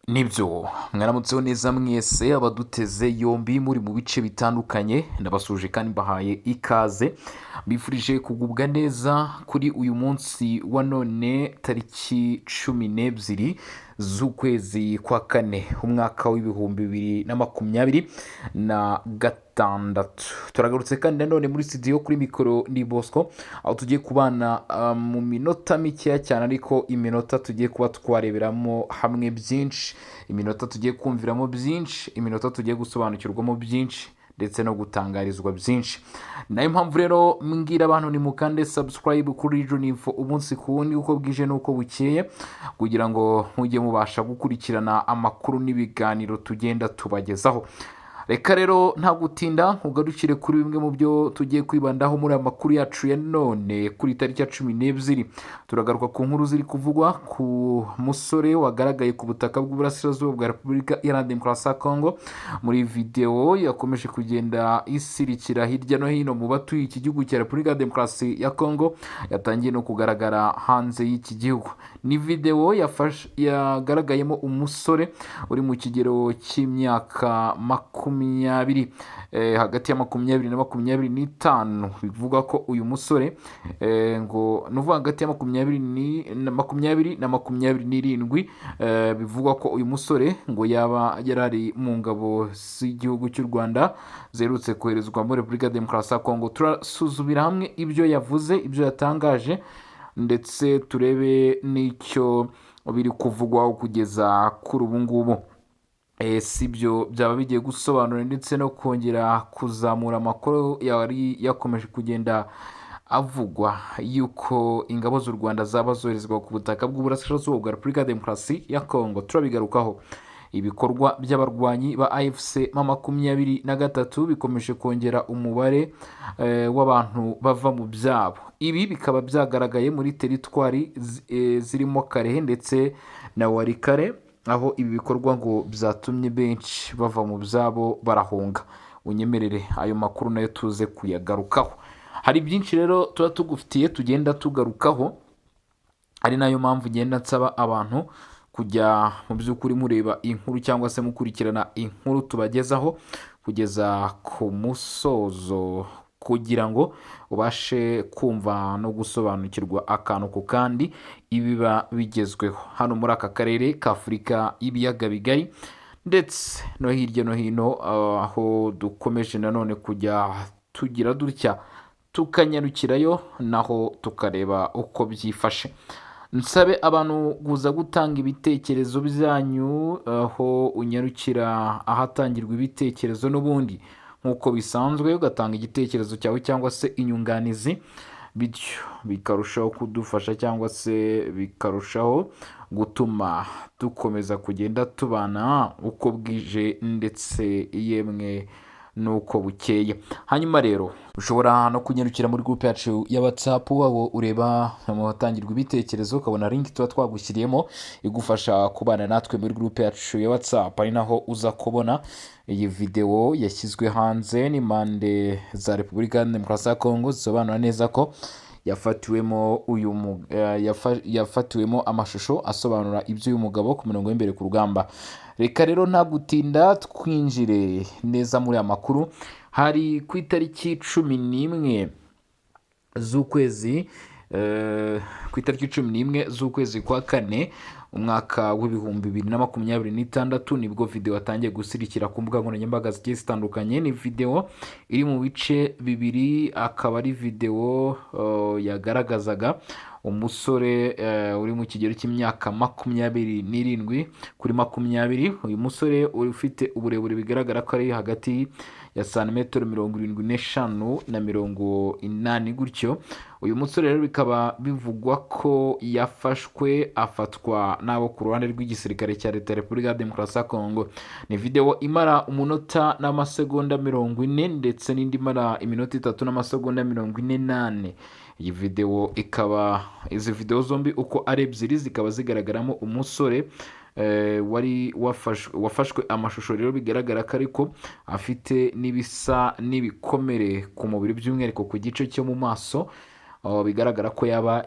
Nibyo, mwaramutseho neza mwese abaduteze yombi muri mu bice bitandukanye. Ndabasuje kandi mbahaye ikaze, mbifurije kugubwa neza kuri uyu munsi wa none, tariki 12 z'ukwezi kwa kane, umwaka w'2026. Turagarutse kandi nanone muri studio, kuri mikoro ni Bosco, aho tugiye kubana mu minota mikeya cyane, ariko iminota tugiye kuba twareberamo hamwe byinshi, iminota tugiye kumviramo byinshi, iminota tugiye gusobanukirwamo byinshi ndetse no gutangarizwa byinshi. Nayo mpamvu rero mbwira abantu ni mukande subscribe kuri Region Info umunsi ku wundi, uko bwije n'uko bukeye, kugira ngo mujye mubasha gukurikirana amakuru n'ibiganiro tugenda tubagezaho. Reka rero nta gutinda nkugarukire kuri bimwe mu byo tugiye kwibandaho muri aya makuru yacu ya none kuri tariki ya 12. Turagaruka ku nkuru ziri kuvugwa ku musore wagaragaye ku butaka bw'uburasirazuba bwa Repubulika Iharanira Demokarasi ya Kongo muri videwo yakomeje kugenda isirikira hirya no hino mu batuye iki gihugu cya Repubulika ya Demokarasi ya Kongo, yatangiye no kugaragara hanze y'iki gihugu. Ni videwo yagaragayemo umusore uri mu kigero cy'imyaka 20, hagati ya 20 na 25. Bivuga ko uyu musore ngo ni ukuvuga hagati ya 20 na 27. Bivugwa ko uyu musore ngo yaba yari ari mu ngabo z'igihugu cy'u Rwanda ziherutse koherezwa muri Repubulika ya Demokarasi ya Kongo. Turasuzumira hamwe ibyo yavuze, ibyo yatangaje, ndetse turebe n'icyo biri kuvugwaho kugeza kuri ubu ngubu. Si ibyo byaba bigiye gusobanura ndetse no kongera kuzamura amakuru yari yakomeje kugenda avugwa yuko ingabo z'u Rwanda zaba zoherezwa ku butaka bw'uburasirazuba bwa Repubulika ya Demokarasi ya Kongo? Turabigarukaho. Ibikorwa by'abarwanyi ba AFC M23 bikomeje kongera umubare w'abantu bava mu byabo. Ibi bikaba byagaragaye muri teritwari zirimo Kalehe ndetse na Walikale, aho ibi bikorwa ngo byatumye benshi bava mu byabo barahunga. Unyemerere ayo makuru nayo tuze kuyagarukaho. Hari byinshi rero tuba tugufitiye tugenda tugarukaho, ari nayo mpamvu ngenda nsaba abantu kujya mu by'ukuri mureba inkuru cyangwa se mukurikirana inkuru tubagezaho kugeza ku musozo, kugira ngo ubashe kumva no gusobanukirwa akantu ku kandi ibiba bigezweho hano muri aka karere k'Afurika y'Ibiyaga Bigari ndetse no hirya no hino, aho dukomeje nanone kujya tugira dutya tukanyarukirayo naho tukareba uko byifashe. Nsabe abantu kuza gutanga ibitekerezo byanyu, aho unyarukira ahatangirwa ibitekerezo n'ubundi nk'uko bisanzwe, ugatanga igitekerezo cyawe cyangwa se inyunganizi, bityo bikarushaho kudufasha cyangwa se bikarushaho gutuma dukomeza kugenda tubana uko bwije ndetse yemwe n'uko bukeye. Hanyuma rero ushobora no kunyarukira muri groupe yacu ya WhatsApp, aho ureba mu hatangirwa ibitekerezo ukabona link tuba twagushyiriyemo igufasha kubana natwe muri groupe yacu ya WhatsApp, ari naho uza kubona iyi videwo yashyizwe hanze n'impande za Repubulika ya Demokarasi ya Kongo zisobanura neza ko yafatiwemo uyu yafatiwemo amashusho asobanura iby'uyu mugabo ku mirongo y'imbere ku rugamba. Reka rero nta gutinda twinjire neza muri aya makuru. Hari ku itariki 11 z'ukwezi ku itariki 11 z'ukwezi kwa kane, umwaka w'2026, nibwo videwo yatangiye gusirikira ku mbuga nkoranyambaga zigiye zitandukanye. Ni videwo iri mu bice bibiri, akaba ari videwo yagaragazaga umusore uri mu kigero cy'imyaka 27 kuri 20. Uyu musore ufite uburebure bigaragara ko ari hagati ya santimetero 75 na 80 gutyo. Uyu musore rero bikaba bivugwa ko yafashwe, afatwa n'abo ku ruhande rw'igisirikare cya Leta ya Repubulika ya Demokarasi ya Kongo. Ni videwo imara umunota n'amasegonda 40 ndetse n'indi imara iminota 3 n'amasegonda 44. Iyi videwo ikaba, izi videwo zombi uko ari ebyiri, zikaba zigaragaramo umusore wari wafashwe amashusho rero bigaragara ko ariko afite n'ibisa n'ibikomere ku mubiri, by'umwihariko ku gice cyo mu maso, aho bigaragara ko yaba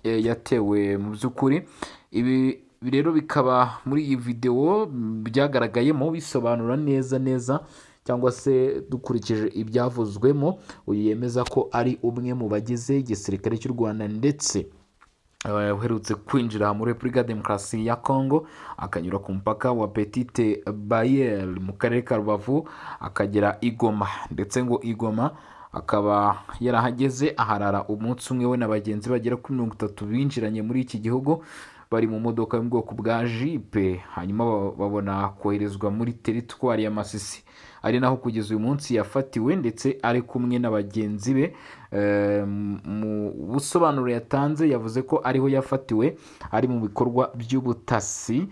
yatewe mu by'ukuri. Ibi Ibi rero bikaba muri iyi videwo byagaragayemo bisobanura neza neza, cyangwa se dukurikije ibyavuzwemo, uyu yemeza ko ari umwe mu bagize igisirikare cy'u Rwanda ndetse uherutse kwinjira muri Repubulika ya Demokarasi ya Congo, akanyura ku mupaka wa Petite Barriere mu karere ka Rubavu, akagera i Goma, ndetse ngo i Goma akaba yarahageze aharara umunsi umwe, we na bagenzi bagera kuri 30 binjiranye muri iki gihugu bari mu modoka yo mu bwoko bwa jipe, hanyuma babona koherezwa muri teritwari ya Masisi, ari naho kugeza uyu munsi yafatiwe ndetse ari kumwe na bagenzi be. Mu busobanuro yatanze yavuze ko ariho yafatiwe ari mu bikorwa by'ubutasi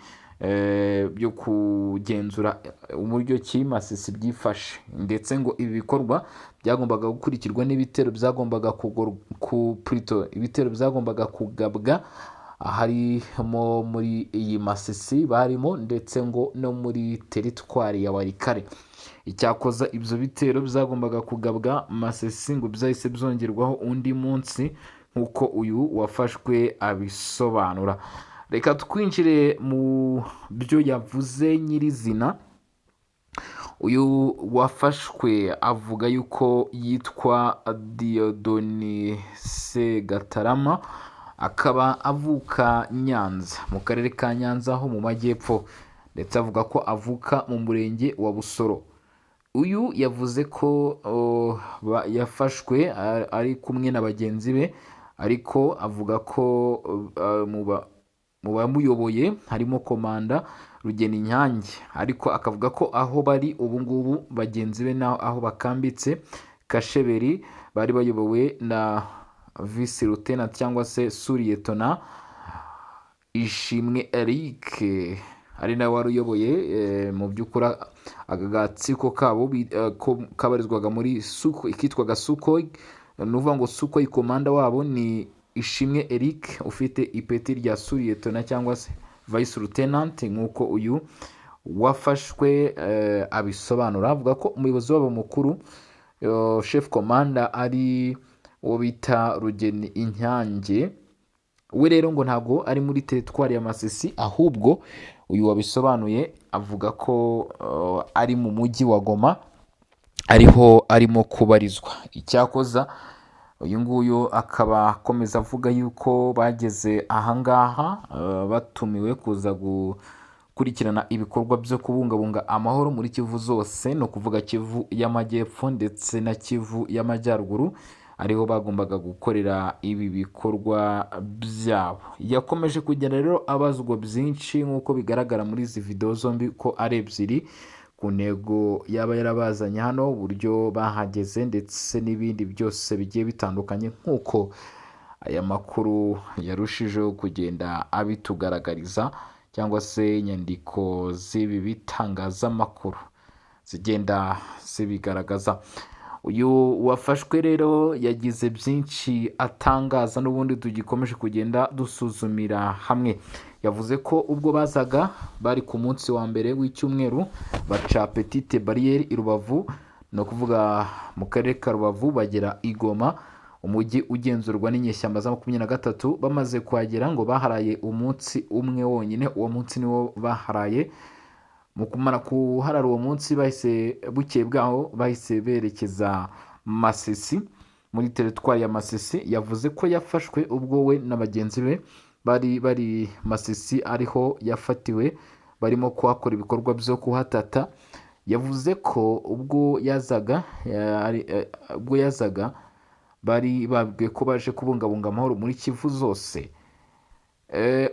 byo kugenzura uburyo ki Masisi byifashe, ndetse ngo ibi bikorwa byagombaga gukurikirwa n'ibitero byagombaga ku plutôt ibitero byagombaga kugabwa harimo muri iyi Masisi barimo, ndetse ngo no muri teritwari ya Walikale. Icyakoza ibyo bitero byagombaga kugabwa Masisi ngo byahise byongerwaho undi munsi, nk'uko uyu wafashwe abisobanura. Reka twinjire mu byo yavuze nyirizina. Uyu wafashwe avuga yuko yitwa Dieudonné Segatarama, akaba avuka Nyanza, mu karere ka Nyanza ho mu majyepfo, ndetse avuga ko avuka mu murenge wa Busoro. Uyu yavuze ko yafashwe ari kumwe na bagenzi be, ariko avuga ko mu bamuyoboye harimo komanda Rugeninyange, ariko akavuga ko aho bari ubu ngubu bagenzi be naho aho bakambitse Kasheberi bari bayobowe na vice lieutenant cyangwa se sous-lieutenant Ishimwe Eric, ari nawe wari uyoboye mu by'ukuri aka gatsiko kabo ko kabarizwaga muri Suko ikitwaga Sukhoi. Ni ukuvuga ngo Sukhoi komanda wabo ni Ishimwe Eric ufite ipeti rya sous-lieutenant cyangwa se vice lieutenant, nk'uko uyu wafashwe abisobanura. Avuga ko umuyobozi wabo mukuru, chef commander, ari uwo bita Rugeni Inyange. We rero ngo ntabwo ari muri teritwari ya Masisi, ahubwo uyu wabisobanuye avuga ko ari mu mujyi wa Goma, ariho arimo kubarizwa. Icyakoza uyu nguyu akaba akomeza avuga yuko bageze ahangaha batumiwe kuza gukurikirana ibikorwa byo kubungabunga amahoro muri Kivu zose, ni ukuvuga Kivu y'Amajyepfo ndetse na Kivu y'Amajyaruguru, ariho bagombaga gukorera ibi bikorwa byabo. Yakomeje kugenda rero abazwa byinshi, nk'uko bigaragara muri izi videwo zombi ko ari ebyiri, ku ntego yaba yarabazanye hano, uburyo bahageze ndetse n'ibindi byose bigiye bitandukanye, nk'uko aya makuru yarushijeho kugenda abitugaragariza, cyangwa se inyandiko z'ibi bitangazamakuru zigenda zibigaragaza. Uyu wafashwe rero yagize byinshi atangaza n'ubundi tugikomeje kugenda dusuzumira hamwe. Yavuze ko ubwo bazaga bari ku munsi wa mbere w'icyumweru, baca Petite Barriere i Rubavu, ni ukuvuga mu karere ka Rubavu, bagera i Goma, umujyi ugenzurwa n'inyeshyamba za 23. Bamaze kuhagera ngo baharaye umunsi umwe wonyine. Uwo munsi niwo baharaye. Mu kumara kuharara uwo munsi, bahise bukeye bwaho bahise berekeza Masisi, muri teritwari ya Masisi. Yavuze ko yafashwe ubwo we na bagenzi be bari bari Masisi, ariho yafatiwe barimo kuhakora ibikorwa byo kuhatata. Yavuze ko ubwo yazaga bari babwiwe ko baje kubungabunga amahoro muri Kivu zose.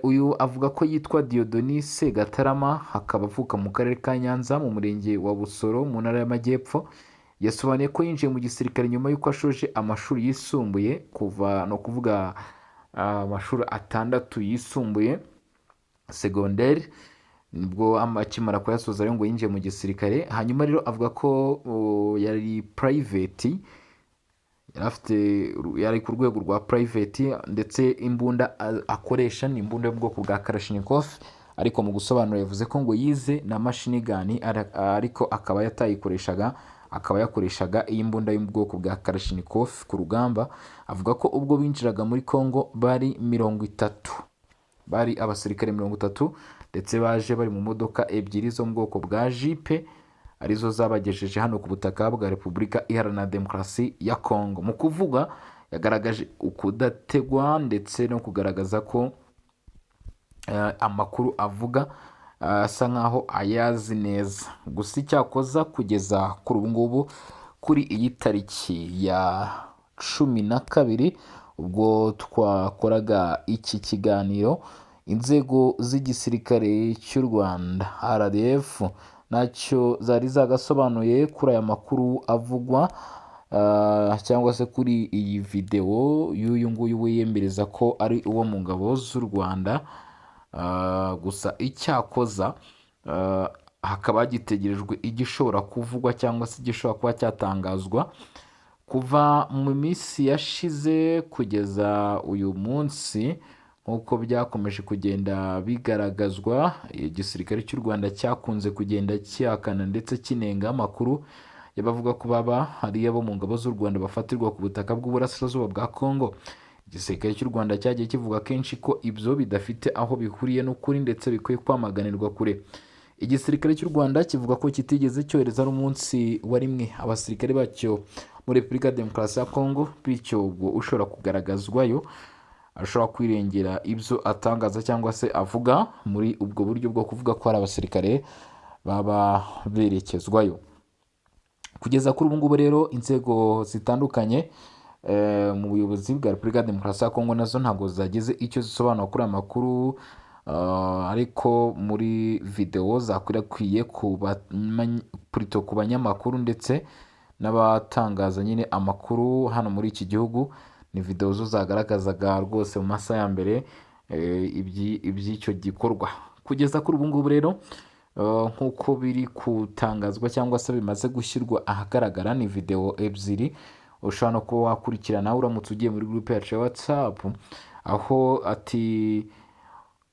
Uyu avuga ko yitwa Dieudonné Segatarama, akaba avuka mu karere ka Nyanza, mu murenge wa Busoro, mu ntara y'Amajyepfo. Yasobanuye ko yinjiye mu gisirikare nyuma y'uko ashoje amashuri yisumbuye, kuva ni ukuvuga amashuri atandatu yisumbuye, segonderi, nibwo akimara kuyasoza rero ngo yinjiye mu gisirikare. Hanyuma rero avuga ko yari private, yari afite, yari ku rwego rwa private, ndetse imbunda akoresha ni imbunda yo mu bwoko bwa Kalashnikov, ariko mu gusobanura yavuze ko ngo yize na machine gun, ariko akaba yatayikoreshaga, akaba yakoreshaga iyi mbunda yo mu bwoko bwa Kalashnikov ku rugamba. Avuga ko ubwo binjiraga muri Congo bari 30. Bari abasirikare 30 ndetse baje bari mu modoka ebyiri zo mu bwoko bwa jipe, arizo zabagejeje hano ku butaka bwa Repubulika Iharanira Demokarasi ya Kongo. Mu kuvuga yagaragaje ukudategwa ndetse no kugaragaza ko amakuru avuga asa nkaho ayazi neza. Gusa icyakoza kugeza kuri ubu ngubu, kuri iyi tariki ya 12 ubwo twakoraga iki kiganiro, inzego z'igisirikare cy'u Rwanda RDF ntacyo zari zagasobanuye kuri aya makuru avugwa cyangwa se kuri iyi videwo y'uyu nguyu wiyemereza ko ari uwo mu ngabo z'u Rwanda. Gusa icyakoza hakaba hagitegerejwe igishobora kuvugwa cyangwa se igishobora kuba cyatangazwa. Kuva mu minsi yashize kugeza uyu munsi, nk'uko byakomeje kugenda bigaragazwa, igisirikare cy'u Rwanda cyakunze kugenda cyihakana ndetse kinenga amakuru y'abavuga ko baba ari abo mu ngabo z'u Rwanda bafatirwa ku butaka bw'uburasirazuba bwa Congo. Igisirikare cy'u Rwanda cyagiye kivuga kenshi ko ibyo bidafite aho bihuriye n'ukuri ndetse bikwiye kwamaganirwa kure. Igisirikare cy'u Rwanda kivuga ko kitigeze cyohereza n'umunsi wa rimwe abasirikare bacyo muri Repubulika ya Demokarasi ya Kongo, bityo ubwo ushobora kugaragazwayo ashobora kwirengera ibyo atangaza cyangwa se avuga muri ubwo buryo bwo kuvuga ko hari abasirikare baba berekezwayo. Kugeza kuri ubu ngubu rero, inzego zitandukanye mu buyobozi bwa Repubulika ya Demokarasi ya Kongo nazo ntabwo zagize icyo zisobanura kuri aya makuru, ariko muri videwo zakwirakwiye plutôt ku banyamakuru ndetse n'abatangaza nyine amakuru hano muri iki gihugu, ni videwo zo zagaragazaga rwose mu masaha ya mbere iby'icyo gikorwa. Kugeza kuri ubu ngubu rero, nk'uko biri gutangazwa cyangwa se bimaze gushyirwa ahagaragara, ni videwo ebyiri ushobora no kuba wakurikirana uramutse ugiye muri groupe yacu ya WhatsApp, aho ati: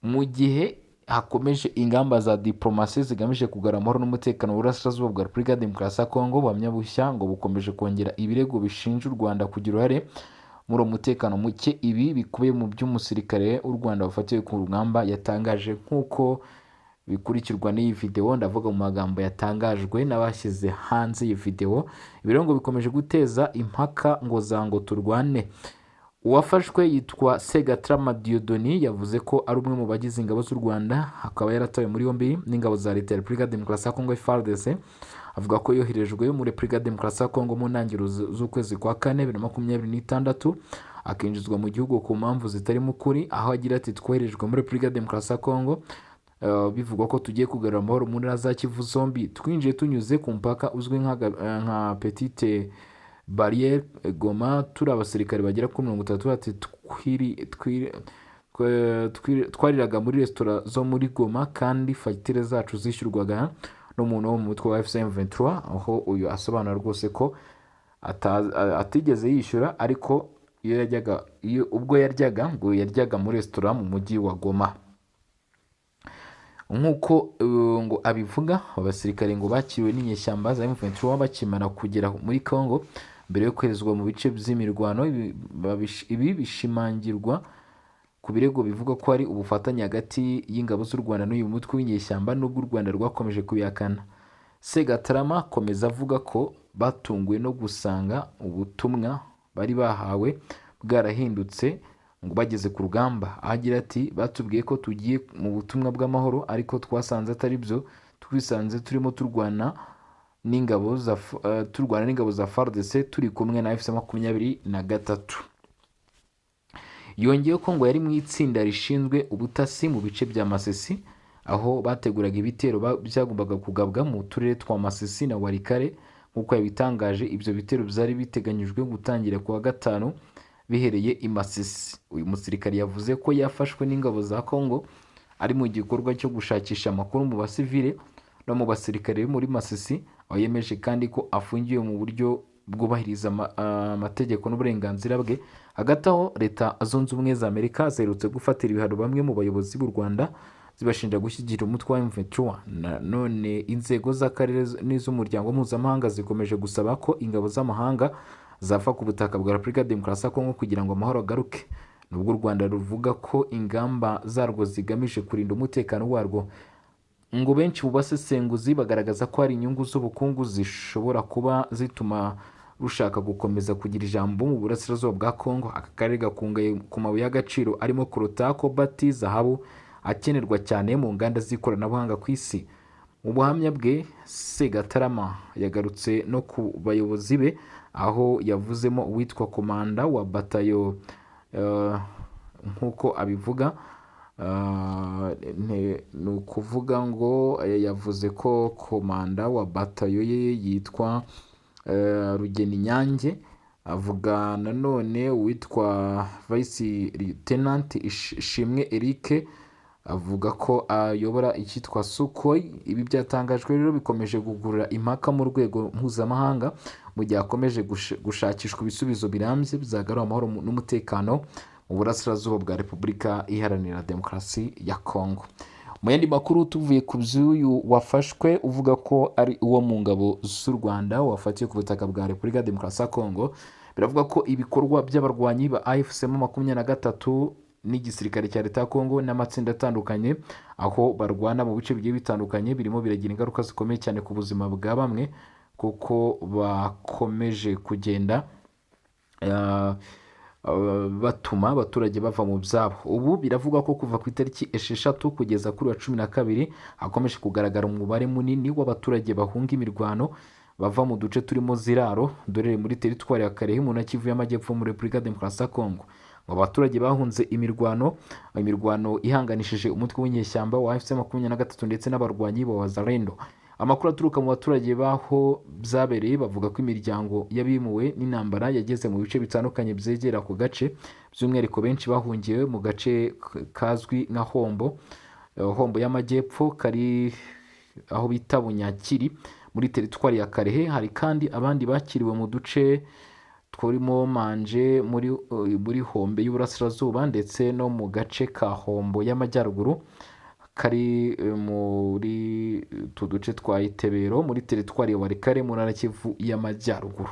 "Mu gihe hakomeje ingamba za diplomasi zigamije kugarura amahoro n'umutekano mu burasirazuba bwa Repubulika ya Demokarasi ya Kongo, buhamya bushya ngo bukomeje kongera ibirego bishinja u Rwanda kugira uruhare muri uwo mutekano muke. Ibi bikubiye mu by'umusirikare w'u Rwanda wafatiwe ku rugamba yatangaje, nk'uko bikurikirwa n'iyi videwo." Ndavuga mu magambo yatangajwe n'abashyize hanze iyi videwo. Ibi rero ngo bikomeje guteza impaka ngo za ngo turwane. Uwafashwe yitwa Segatrama Dieudonné, yavuze ko ari umwe mu bagize ingabo z'u Rwanda, akaba yaratawe muri yombi n'ingabo za leta ya Repubulika ya Demokarasi ya Kongo FARDC. Avuga ko yoherejwe muri Repubulika ya Demokarasi ya Kongo mu ntangiriro z'ukwezi kwa kane 2026, akinjizwa mu gihugu ku mpamvu zitarimo ukuri, aho agira ati: "Twoherejwe muri Repubulika ya Demokarasi ya Kongo bivugwa ko tugiye kugarura amahoro mu ntara za Kivu zombi. Twinjiye tunyuze ku mupaka uzwi nka Petite Barriere Goma, turi abasirikare bagera kuri 30." Ati: "Twariraga muri resitora zo muri Goma kandi fagitire zacu zishyurwaga n'umuntu wo mu mutwe wa AFC M23." Aho uyu asobanura rwose ko atigeze yishyura, ariko iyo yajyaga, iyo ubwo yaryaga, ngo yaryaga muri resitora mu mujyi wa Goma. Nk'uko ngo abivuga, abasirikare ngo bakiriwe n'inyeshyamba za M23 bakimara kugera muri Congo mbere yo koherezwa mu bice by'imirwano. Ibi bishimangirwa ku birego bivuga ko hari ubufatanye hagati y'ingabo z'u Rwanda n'uyu mutwe w'inyeshyamba, nubwo u Rwanda rwakomeje kubihakana. Segatarama akomeza avuga ko batunguwe no gusanga ubutumwa bari bahawe bwarahindutse ngo bageze ku rugamba, aho agira ati: "Batubwiye ko tugiye mu butumwa bw'amahoro, ariko twasanze atari byo. Twisanze turimo turwana n'ingabo za FARDC turi kumwe na AFC 23." Yongeyeho ko ngo yari mu itsinda rishinzwe ubutasi mu bice bya Masisi, aho bateguraga ibitero byagombaga kugabwa mu turere twa Masisi na Walikale. Nk'uko yabitangaje, ibyo bitero byari biteganyijwe gutangira ku wa gatanu bihereye i Masisi. Uyu musirikare yavuze ko yafashwe n'ingabo za Congo ari mu gikorwa cyo gushakisha amakuru mu basivile no mu basirikare muri Masisi, aho yemeje kandi ko afungiwe mu buryo bwubahiriza amategeko n'uburenganzira bwe. Hagati aho, Leta Zunze Ubumwe za Amerika ziherutse gufatira ibihano bamwe mu bayobozi b'u Rwanda zibashinja gushyigikira umutwe wa M23. None inzego z'akarere n'iz'umuryango mpuzamahanga zikomeje gusaba ko ingabo z'amahanga zava ku butaka bwa Repubulika ya Demokarasi ya Kongo kugira ngo amahoro agaruke. Nubwo u Rwanda ruvuga ko ingamba zarwo zigamije kurinda umutekano warwo, ngo benshi mu basesenguzi bagaragaza ko hari inyungu z'ubukungu zishobora kuba zituma rushaka gukomeza kugira ijambo mu burasirazuba bwa Congo. Aka karere gakungahaye ku mabuye y'agaciro arimo coltan, cobalt, zahabu, akenerwa cyane mu nganda z'ikoranabuhanga ku isi. Mu buhamya bwe, Segatarama yagarutse no ku bayobozi be, aho yavuzemo uwitwa komanda wa batayo, nk'uko abivuga, ni ukuvuga ngo yavuze ko komanda wa batayo ye yitwa Rugeninyange. Avuga nanone uwitwa Vice Lieutenant Ishimwe Eric, avuga ko ayobora icyitwa Sukhoi. Ibi byatangajwe rero bikomeje gukurura impaka mu rwego mpuzamahanga, mu gihe hakomeje gushakishwa ibisubizo birambye byagarura amahoro n'umutekano mu burasirazuba bwa Repubulika Iharanira Demokarasi ya Kongo. Mu yandi makuru, tuvuye ku by'uyu wafashwe uvuga ko ari uwo mu ngabo z'u Rwanda wafatiwe ku butaka bwa Repubulika ya Demokarasi ya Kongo, biravuga ko ibikorwa by'abarwanyi ba AFC M23 n'igisirikare cya leta ya Kongo n'amatsinda atandukanye aho barwana mu bice bigiye bitandukanye birimo biragira ingaruka zikomeye cyane ku buzima bwa bamwe, kuko bakomeje kugenda batuma abaturage bava mu byabo. Ubu biravugwa ko kuva ku itariki 6 kugeza kuri wa 12 hakomeje kugaragara umubare munini w'abaturage bahunga imirwano bava mu duce turimo Ziraro, dore muri teritwari ya Kalehe mu ntara Kivu y'Amajyepfo muri Repubulika ya Demokarasi ya Kongo. Ngo abaturage bahunze imirwano ihanganishije umutwe w'inyeshyamba wa AFC 23 ndetse n'abarwanyi ba Wazalendo. Amakuru aturuka mu baturage b'aho byabereye bavuga ko imiryango y'abimuwe n'intambara yageze mu bice bitandukanye byegera ako gace, by'umwihariko benshi bahungiye mu gace kazwi nka Hombo, Hombo y'Amajyepfo, kari aho bita Bunyakiri muri teritwari ya Kalehe. Hari kandi abandi bakiriwe mu duce turimo Manje muri Hombe y'Uburasirazuba ndetse no mu gace ka Hombo y'Amajyaruguru kari muri utu duce twa Itebero muri teritwari ya Walikale mu ntara Kivu y'Amajyaruguru.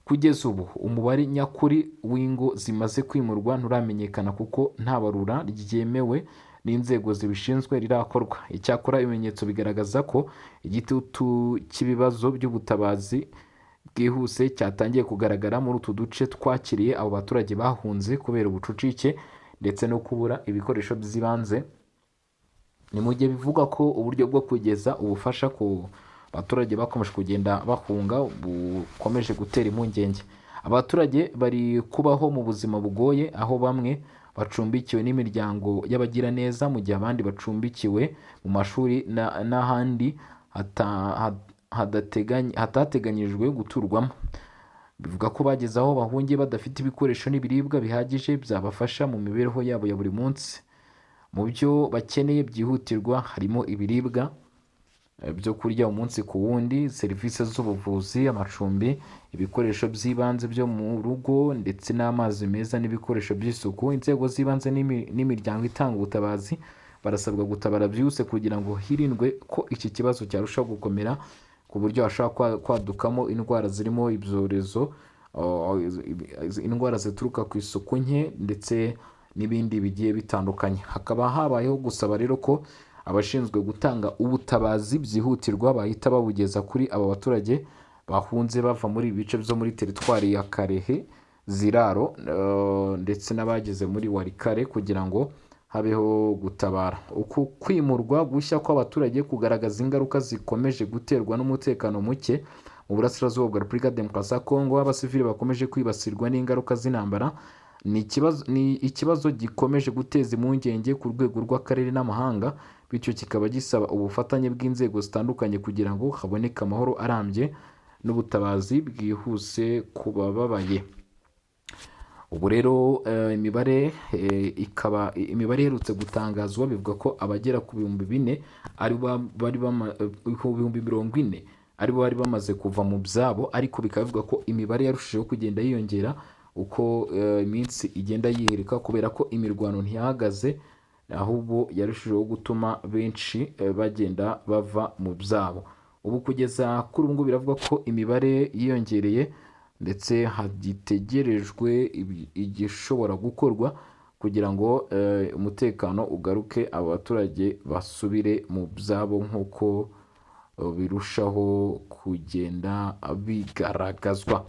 Kugeza ubu umubare nyakuri w'ingo zimaze kwimurwa nturamenyekana, kuko nta barura ryemewe n'inzego zibishinzwe rirakorwa. Icyakora ibimenyetso bigaragaza ko igitutu cy'ibibazo by'ubutabazi bwihuse cyatangiye kugaragara muri utu duce twakiriye abo baturage bahunze kubera ubucucike ndetse no kubura ibikoresho by'ibanze. Ni mu gihe bivugwa ko uburyo bwo kugeza ubufasha ku baturage bakomeje kugenda bahunga bukomeje gutera impungenge. Abaturage bari kubaho mu buzima bugoye, aho bamwe bacumbikiwe n'imiryango y'abagiraneza, mu gihe abandi bacumbikiwe mu mashuri n'ahandi hatateganyijwe guturwamo. Bivuga ko bageze aho bahungiye badafite ibikoresho n'ibiribwa bihagije byabafasha mu mibereho yabo ya buri munsi. Mu byo bakeneye byihutirwa harimo ibiribwa byo kurya umunsi ku wundi, serivisi z'ubuvuzi, amacumbi, ibikoresho by'ibanze byo mu rugo ndetse n'amazi meza n'ibikoresho by'isuku. Inzego z'ibanze n'imiryango itanga ubutabazi barasabwa gutabara byihuse kugira ngo hirindwe ko iki kibazo cyarushaho gukomera, ku buryo hashobora kwadukamo indwara zirimo ibyorezo, indwara zituruka ku isuku nke ndetse n'ibindi bigiye bitandukanye. Hakaba habayeho gusaba rero ko abashinzwe gutanga ubutabazi byihutirwa bahita babugeza kuri aba baturage bahunze bava muri ibi bice byo muri teritwari ya Kalehe, Ziraro, ndetse n'abageze muri Walikale kugira ngo habeho gutabara. Uku kwimurwa gushya kw'abaturage kugaragaza ingaruka zikomeje guterwa n'umutekano muke mu burasirazuba bwa Repubulika ya Demokarasi ya Kongo, aho abasivili bakomeje kwibasirwa n'ingaruka z'intambara. Ni ikibazo gikomeje guteza impungenge ku rwego rw'akarere n'amahanga, bityo kikaba gisaba ubufatanye bw'inzego zitandukanye kugira ngo haboneke amahoro arambye n'ubutabazi bwihuse ku bababaye. Ubu rero imibare ikaba imibare iherutse gutangazwa bivuga ko abagera ku 4000 ari bari 40,000 aribo bari bamaze kuva mu byabo, ariko bikaba bivuga ko imibare yarushijeho kugenda yiyongera uko iminsi igenda yihirika, kubera ko imirwano ntihagaze, ahubwo yarushijeho gutuma benshi bagenda bava mu byabo. Ubu kugeza kuri ubu ngubu biravuga ko imibare yiyongereye ndetse hagitegerejwe igishobora gukorwa. kugira ngo umutekano ugaruke, abo baturage basubire mu byabo nk'uko birushaho kugenda bigaragazwa.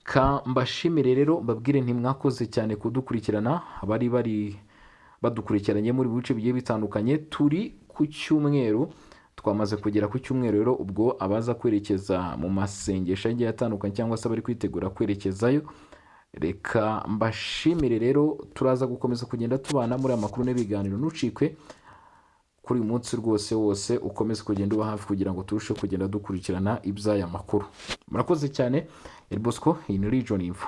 Ka mbashimire rero, mbabwire nti mwakoze cyane kudukurikirana, abari bari badukurikiranye muri bice bigiye bitandukanye. Turi ku cyumweru, twamaze kugera ku cyumweru rero. Ubwo abaza kwerekeza mu masengesho agiye atandukanye cyangwa se abari kwitegura kwerekezayo, reka mbashimire rero. Turaza gukomeza kugenda tubana muri aya makuru n'ibiganiro. Ntucikwe kuri uyu munsi rwose wose, ukomeze kugenda uba hafi kugira ngo turusheho kugenda dukurikirana iby'aya makuru. Murakoze cyane. El Bosco, iyi ni Region Info.